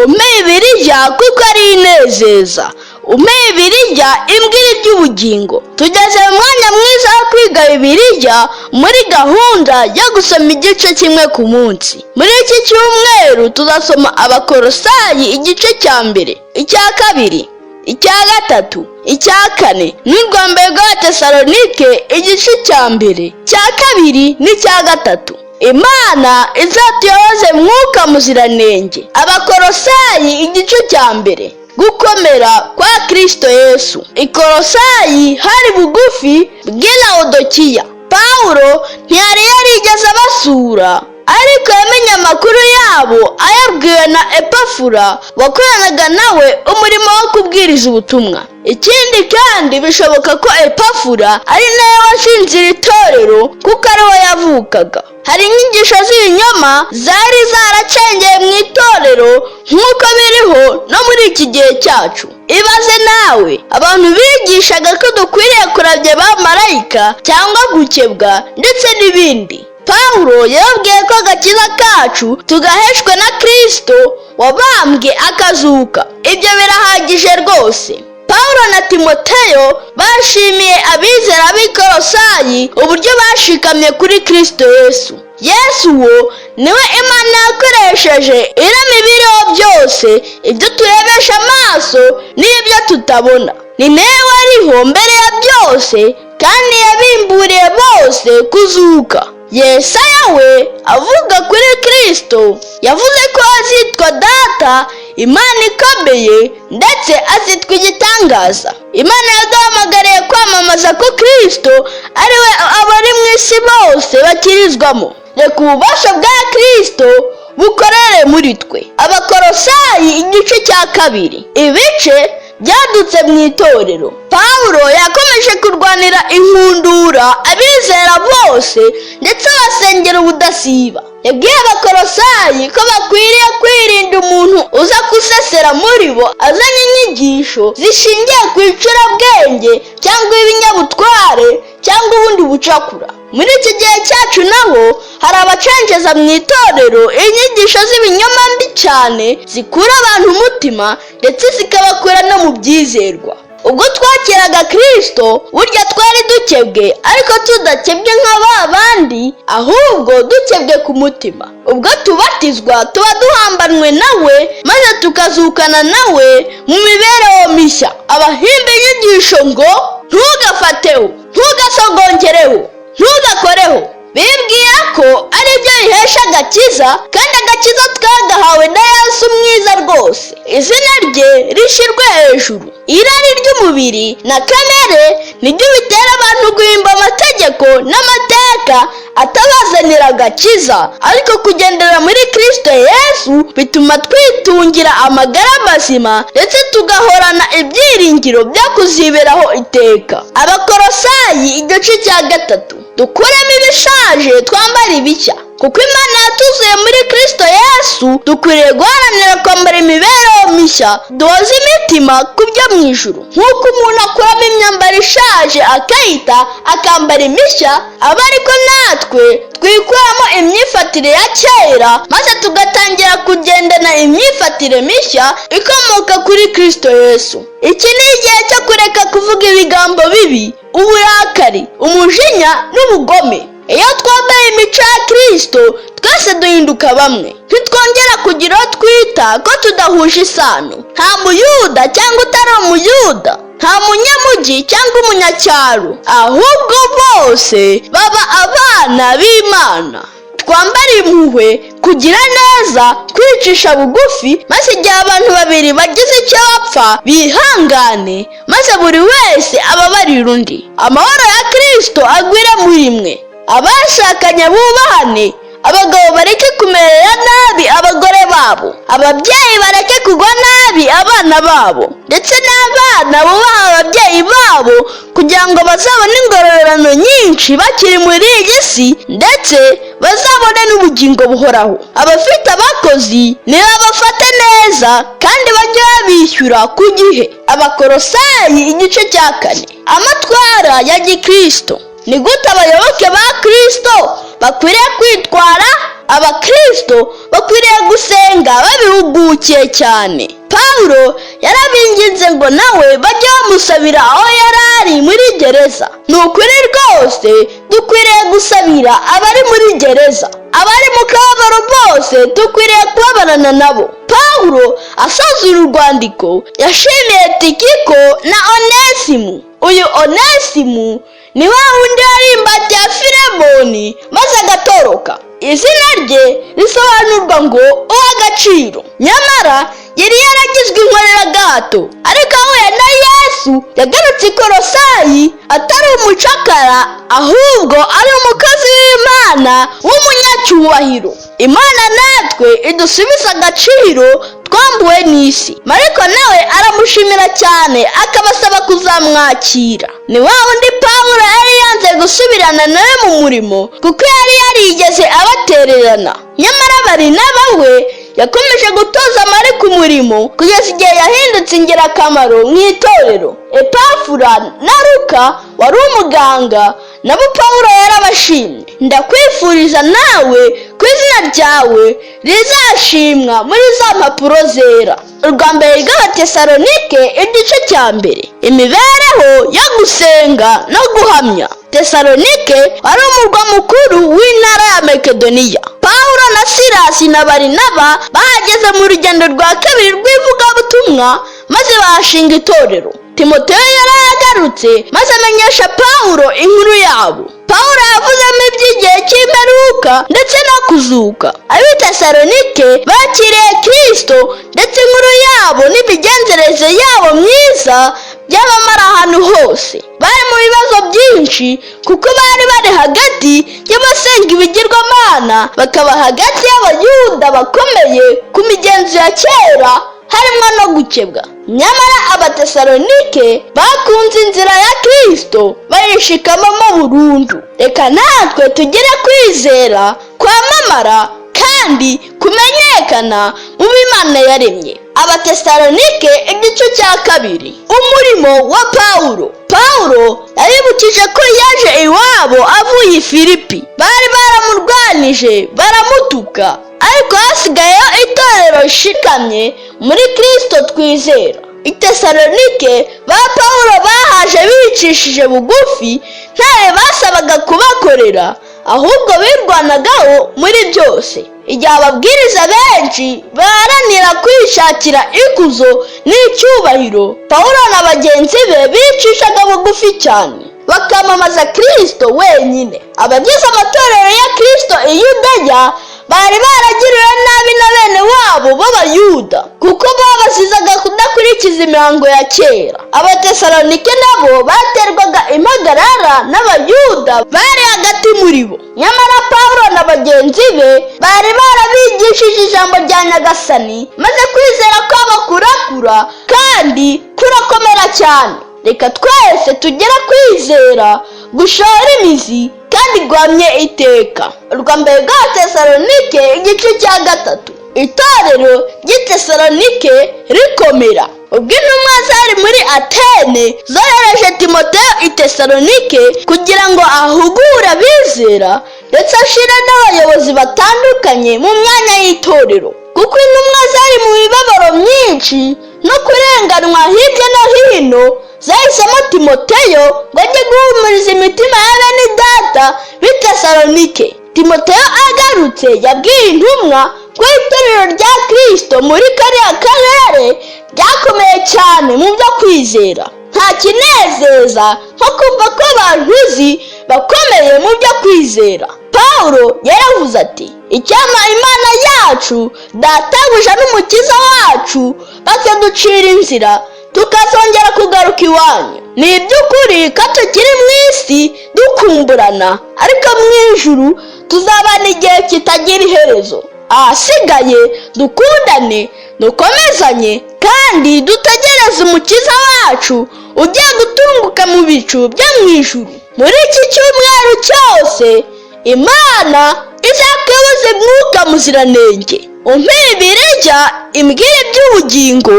Umpe Bibiliya kuko ari inezeza, umpe Bibiliya imbwira iby'ubugingo. Tugeze mu mwanya mwiza wo kwiga Bibiliya muri gahunda yo gusoma igice kimwe ku munsi. Muri iki cyumweru tuzasoma Abakorosayi igice cya mbere, icya kabiri, icya gatatu, icya kane n'urwa mbere rw'Abatesalonike igice cya mbere, cya kabiri n'icya gatatu. Imana izatuyoboze Mwuka Muziranenge. Abakorosayi igice cya mbere: gukomera kwa Kristo Yesu. Ikorosayi hari bugufi bw'i Lawodokiya. Pawulo ntiyari yarigeze abasura, ariko yamenye amakuru yabo ayabwiwe na Epafura wakoranaga nawe umurimo wo kubwiriza ubutumwa. Ikindi kandi, bishoboka ko Epafura ari nawe washinze iri torero kuko ariho yavukaga. Hari inyigisho z'ibinyoma zari zaracengeye mu itorero nk'uko biriho no muri iki gihe cyacu. Ibaze nawe, abantu bigishaga ko dukwiriye kuramya abamarayika cyangwa gukebwa ndetse n'ibindi. Pawulo yababwiye ko agakiza kacu tugaheshwa na Kristo wabambwe akazuka. Ibyo birahagije rwose. Pawulo na Timoteyo bashimiye abizera b'i Korosayi uburyo bashikamye kuri Kristo Yesu. Yesu uwo niwe Imana yakoresheje irema ibiriho byose, ibyo turebesha amaso n'ibyo tutabona. Ni nawe wariho mbere ya byose kandi yabimburiye bose kuzuka. Yesaya we avuga kuri Kristo yavuze ko azitwa Data, Imana ikomeye, ndetse azitwa igitangaza. Imana yaduhamagariye kwamamaza ko Kristo ari we abari mu isi bose bakirizwamo. Reka ububasha bwa Kristo bukorere muri twe. Abakorosayi igice cya kabiri: ibice byadutse mu itorero. Pawulo yakomeje kurwanira inkundura abizera bose ndetse abasengera ubudasiba. Yabwiye Abakorosayi ko bakwiriye kwirinda umuntu uza gusesera muri bo azanye inyigisho zishingiye ku icurabwenge cyangwa ibinyabutware cyangwa ubundi bucakura. Muri iki gihe cyacu naho hari abacengeza mu itorero inyigisho z'ibinyoma mbi cyane zikura abantu umutima ndetse zikabakura no mu byizerwa. Ubwo twakiraga Kirisito, burya twari dukebwe, ariko tudakebwe nka ba bandi, ahubwo dukebwe ku mutima. Ubwo tubatizwa tuba duhambanwe nawe maze tukazukana nawe mu mibereho mishya. Abahimba inyigisho ngo ntugafateho, ntugasogongereho, ntugakoreho, bibwira ko ari byo bihesha agakiza, kandi agakiza twagahawe na Yesu mwiza rwose, izina rye rishyirwe hejuru. Irari ry'umubiri na kamere nibyo bitera abantu guhimba amategeko n'amateka atabazanira agakiza, ariko kugendera muri Kristo Yesu bituma twitungira amagara mazima ndetse tugahorana ibyiringiro byo kuziberaho iteka. Abakorosayi igice cya gatatu: dukuremo ibishaje twambara ibishya. Kuko Imana yatuzuye muri Kristo Yesu, dukwiriye guharanira kwambara imibereho mishya, duhoze imitima ku byo mu ijuru. Nk'uko umuntu akuramo imyambaro ishaje akayita akambara imishya, aba ariko natwe twikuramo imyifatire ya kera maze tugatangira kugendana imyifatire mishya ikomoka kuri Kristo Yesu. Iki ni igihe cyo kureka kuvuga ibigambo bibi, uburakari, umujinya n'ubugome. Iyo twambaye imico ya Kristo, twese duhinduka bamwe. Ntitwongera kugira uwo twita ko tudahuje isano. Nta Muyuda cyangwa utari Umuyuda, nta munyamujyi cyangwa umunyacyaro, ahubwo bose baba abana b'Imana. Twambare impuhwe, kugira neza, kwicisha bugufi, maze igihe abantu babiri bagize icyo bapfa bihangane, maze buri wese ababarira undi. Amahoro ya Kristo agwire muri mwe. Abashakanye bubahane, abagabo bareke kumerera nabi abagore babo, ababyeyi bareke kugwa nabi abana babo, ndetse n'abana bubaha ababyeyi babo, kugira ngo bazabone ingororano nyinshi bakiri muri iyi si ndetse bazabone n'ubugingo buhoraho. Abafite abakozi nibabafate neza kandi bajye babishyura ku gihe. Abakorosayi igice cya kane: amatwara ya gikristo. Ni gute abayoboke ba Kristo bakwiriye kwitwara? Abakristo bakwiriye gusenga babihugukiye cyane. Pawulo yarabinginze ngo nawe bajye bamusabira aho yari ari muri gereza. Ni ukuri rwose dukwiriye gusabira abari muri gereza, abari mu kababaro bose dukwiriye kubabarana nabo. Pawulo asoza uru rwandiko yashimiye Tikiko na Onesimu. Uyu Onesimu ni wa wundi wari imbata ya Filemoni maze agatoroka. Izina rye risobanurwa ngo uw'agaciro, nyamara yari yaragizwe inkoreragahato, ariko ahuye na Yesu yagarutse i Korosayi atari umucakara, ahubwo ari umukozi w'Imana w'umunyacyubahiro. Imana natwe idusubiza agaciro twambuwe n'isi. Mariko nawe aramushimira cyane, akabasaba kuzamwakira. Ni wa wundi Pawulo yari yanze gusubirana nawe mu murimo kuko yari yarigeze abatererana, nyamara Barinaba we yakomeje gutoza Mariko umurimo kugeza igihe yahindutse ingirakamaro mu itorero. Epafura na Luka wari umuganga nabo Pawulo yarabashimye. Ndakwifuriza nawe ko izina ryawe rizashimwa muri za mpapuro zera. Urwa mbere rw'Abatesalonike, igice cya mbere, imibereho yo gusenga no guhamya. Tesalonike wari umurwa mukuru w'intara ya Makedoniya. Pawulo na Silasi na Barinaba bahageze mu rugendo rwa kabiri rw'ivugabutumwa, maze bahashinga itorero. Timoteyo yari agarutse maze amenyesha Pawulo inkuru yabo. Pawulo yavuzemo iby'igihe cy'imperuka ndetse no kuzuka. Ab'i Tesalonike bakiriye Kristo, ndetse inkuru yabo n'imigenzereze yabo myiza byamamara ahantu hose. Bari mu bibazo byinshi kuko bari bari hagati y'abasenga ibigirwamana, bakaba hagati y'Abayuda bakomeye ku migenzo ya kera, harimo no gukebwa. Nyamara Abatesalonike bakunze inzira ya Kristo, bayishikamamo burundu. Reka natwe tugire kwizera kwamamara kandi kumenyekana mu Imana yaremye. Abatesalonike, igice cya kabiri, umurimo wa Pawulo. Pawulo yabibukije ko yaje iwabo avuye i Filipi. Bari baramurwanije, baramutuka, ariko hasigayeho itorero rishikamye muri Kristo twizera. I Tesalonike ba Pawulo bahaje bicishije bugufi, ntawe basabaga kubakorera, ahubwo birwanagaho muri byose. Igihe ababwiriza benshi baharanira kwishakira ikuzo n'icyubahiro, Pawulo na bagenzi be bicishaga bugufi cyane, bakamamaza Kristo wenyine. Abagize amatorero ya Kristo i Yudeya bari baragiriwe nabi na bene wabo b'Abayuda kuko babazizaga kudakurikiza imihango ya kera. Abatesalonike nabo baterwaga impagarara n'Abayuda bari hagati muri bo, nyamara Pawulo na bagenzi be bari barabigishije ijambo rya Nyagasani, maze kwizera kwabo kurakura kandi kurakomera cyane. Reka twese tugere kwizera gushora imizi kandi guhamye iteka. Urwa mbere rwa Tesalonike, igice cya gatatu, itorero ry'i Tesalonike rikomera. Ubwo intumwa zari muri Atene zohereje Timoteyo i Tesalonike kugira ngo ahugure abizera ndetse ashire n'abayobozi batandukanye mu myanya y'itorero, kuko intumwa zari mu mibabaro myinshi no kurenganwa hirya no hino. Zahisemo Timoteyo ngo ajye guhumuriza imitima ya bene data b'i Tesalonike. Timoteyo agarutse yabwiye intumwa ko itorero rya Kristo muri kariya karere ryakomeye cyane mu byo kwizera. Nta kinezeza nko kumva ko abantu uzi bakomeye mu byo kwizera. Pawulo yaravuze ati: "Icyampa Imana yacu Databuja n'Umukiza wacu bakaducira inzira, tukazongera kugaruka iwanyu." Ni iby'ukuri ko tukiri mu isi dukumburana, ariko mu ijuru tuzabana igihe kitagira iherezo. Ahasigaye dukundane, dukomezanye kandi dutegereze Umukiza wacu ugiye gutunguka mu bicu byo mu ijuru. Muri iki cyumweru cyose Imana izakuyoboze Mwuka Muziranenge. Umpe Bibiliya imbwire iby'ubugingo,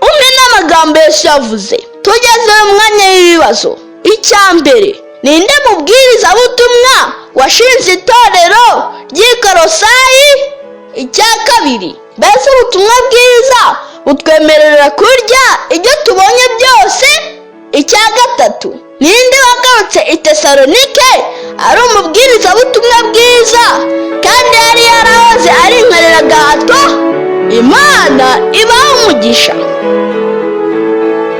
umpe n'amagambo Yesu yavuze. Tugeze mu mwanya w'ibibazo. Icya mbere: ninde mubwirizabutumwa washinze itorero ry'i Kolosayi? Icya kabiri, mbese ubutumwa bwiza butwemerera kurya ibyo tubonye byose? Icya gatatu, ninde wagarutse i Tesalonike ari umubwirizabutumwa bwiza kandi yari yarahoze ari inkoreragahato? Imana ibaha umugisha.